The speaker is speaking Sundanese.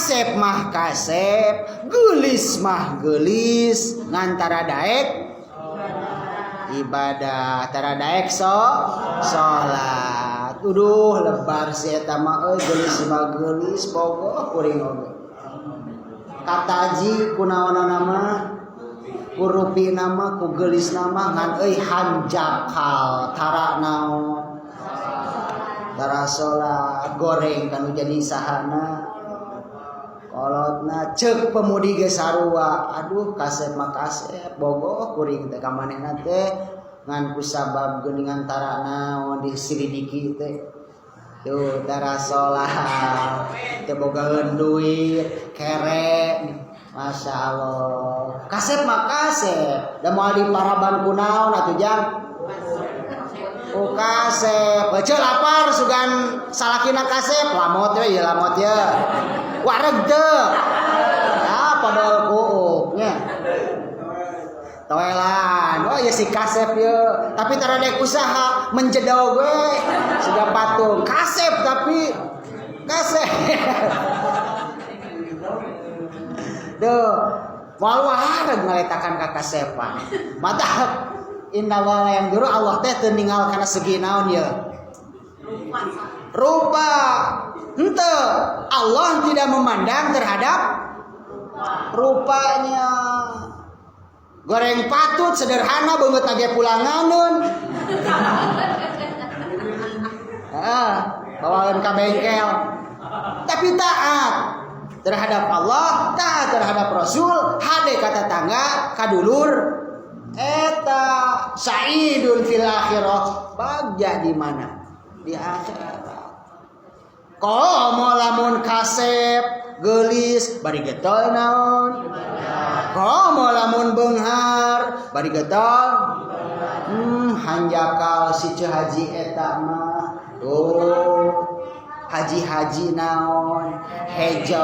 Kasep mah kasep, geulis mah geulis, ngan tara daek ibadah, tara daek salat. Uduh lebar si eta mah euy, geulis mah geulis, bogoh kuring oge. Kataji kunaonana mah, ku rupina mah, ku geulisna mah, ngan euy hanjakal tara naon, tara salat, goreng kanu jadi sahana kolotna. Ceuk pemudi ge sarua, aduh kasep mah kasep, bogoh kuring teh ka manehna teh, ngan kusabab geuningan tara naon disilidiki teh. Tuh tara salat, teu bogaeun duit, kere. Masya Allah. Kasep mah kasep, da moal diparaban ku naon atuh jang? Ku kasep. Ece lapar sugan salakina kasep, lamot we ieu, lamot ye. Wareg teu? Ya podol kuuk nya. Toelan. Oh ya si kasep ye. Tapi tara dek usaha menjedog we siga patung. Kasep tapi kasep. Duh, moal wareg ngaletakan ka kasepan. Mata innallaha yang dulu Allah teh teu ninggal kana segi naon ye? Rupa. Henteu. Allah tidak memandang terhadap rupanya. Goreng patut sederhana beungeut ge pulanganeun. Heeh, bawaeun ka bengkel. Tapi taat terhadap Allah, taat terhadap Rasul, hade ka tetangga, ka dulur, eta saidun fil akhirah, bagja di mana? Di akhirat. Komo lamun kasep geulis bari getol naon? Komo lamun beunghar bari getol, hanjakal si Ceu Haji eta mah. Oh, haji-haji naon hejo.